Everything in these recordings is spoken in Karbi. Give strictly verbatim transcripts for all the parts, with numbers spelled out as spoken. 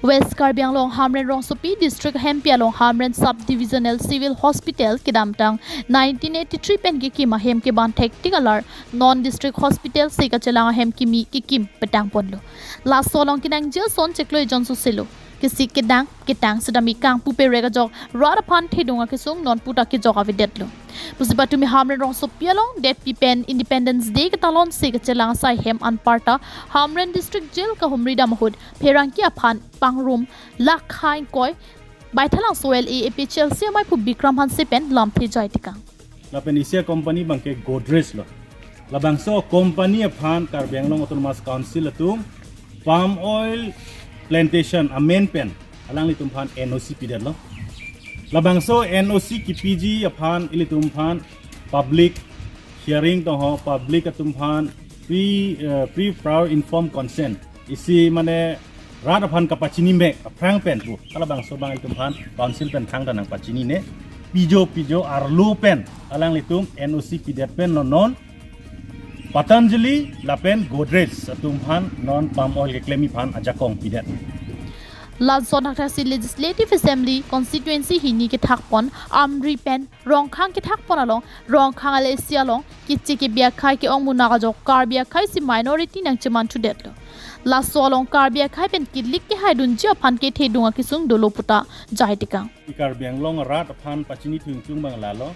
West Karbi Anglong Hamren rongsopi district hempi along Hamren Sub Divisional Civil Hospital kedamtang nineteen eighty-three pen kekim ahem keban thektik alar non district hospital si kachelang ahem kimi kekim petang ponlo. Laso along kenangji ason chiklo ejon soselo. Kesik kedang ketang sitame kangpu perek ajok rat aphan thedung akesung non puta kejok avedetlo. Pusi patumi Hamren rongsopi along detpi pen Independence Day ketalon si kachelang asai hem anparta Hamren District Jail kahumri dam ahut pherangke aphan pangrum lakh ingkoi Baithalangso L A A P H L C amaiphu Bikram Hanse pen lamthe jai tikang. Lapen isi a-company abangke Godrej lo. Labangso company aphan Karbi Anglong Autonomous Council atum palm oil plantation amen pen alanglitum aphan N O C pidetlo. Labangso N O C kipiji aphan ilitum aphan public hearing tong ho, public atum aphan pre, eh, pre prior informed consent, isi mane rat aphan kapachini mek aphrang pen pu halabangso abang ilitum aphan council pen thangta nangpachinine. Pijo pijo arlo pen alanglitum N O C pidet pen non non Patanjali lapen Godrej atum aphan non palm oil keklemji aphan ajakong pidet. Lason thakthaksi Legislative Assembly Constituency hini kethakpon Amri pen Rongkhang kethakpon along Rongkhang L A C along keche kebi akhei ke-ong munak ajok Karbi akhei si minority nangcheman thudetlo. Laso along Karbi akhei pen kilik kehaidunji aphan kethedung akesung dolo puta jai tikang. I Karbi Anglong rat aphan pachini thungchung abang lalo.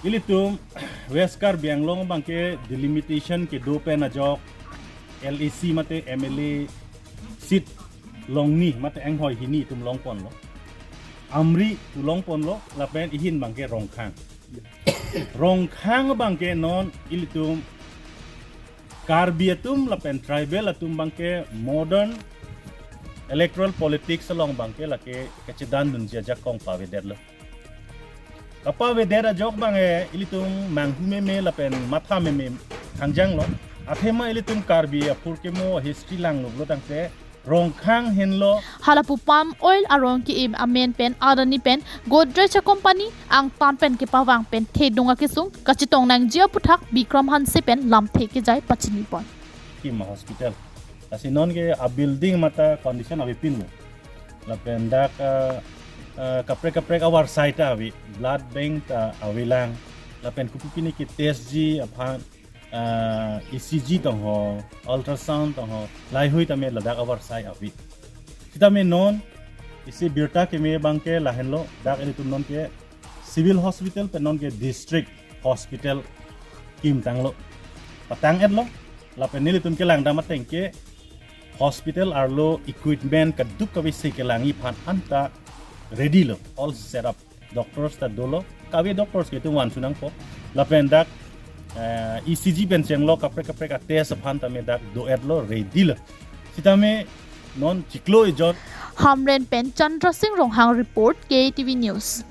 Ilitum West Karbi Anglong abangke delimitation kedo pen ajok L A C mate M L A seat longni mate enghoi hini itum longponlo. Amri tu longponlo lapen ihin abangke Rongkhang. Rongkhang abangke non ilitum Karbi atum lapen tribal atum abangke modern electoral politics along abangke lake kachedandunji ajakong pavedetlo. Kapavedet ajok abang eh ilitum manghu meme lapen matha meme thangjanglo. Athema ilitum Karbi aphurkimo history langloklo tangte Rongkhang henlo. Halapu palm oil arong ke-im amen pen Adani pen Godrej company angtan pen kepavang pen thedung akesung kachetong nangji aputhak Bikram Hanse pen lamthe kejai pachinipon. Kim hospital. Lasi non ke a-building mate condition avepinlo. Lapen dak, eh, eh, kaprek kaprek avarsai ta ave, blood bank ta avelang. Lapen kopi pini ke-test ji aphan, eh, E C G tong ho, ultrasound tong ho, laheihui tame ladak avarsai ave. Sitame non isi birta keme abangke lahenlo, dak ilitum non ke civil hospital pen non ke district hospital kimtanglo. Patang-etlo, lapen nelitum kelangdam ateng ke hospital arlo equipment kadokave si kelangji aphan anta ready lo, all set up. Doctors ta dolo, kave doctors ke itum vansu nangpo. Lapen dak, eh, E C G pen chenglo kaprek kaprek a-test aphan tame dak do-etlo, ready lo. Sitame non chiklo ejon. Hamren pen Chandra Singh Ronghang report, K T V News.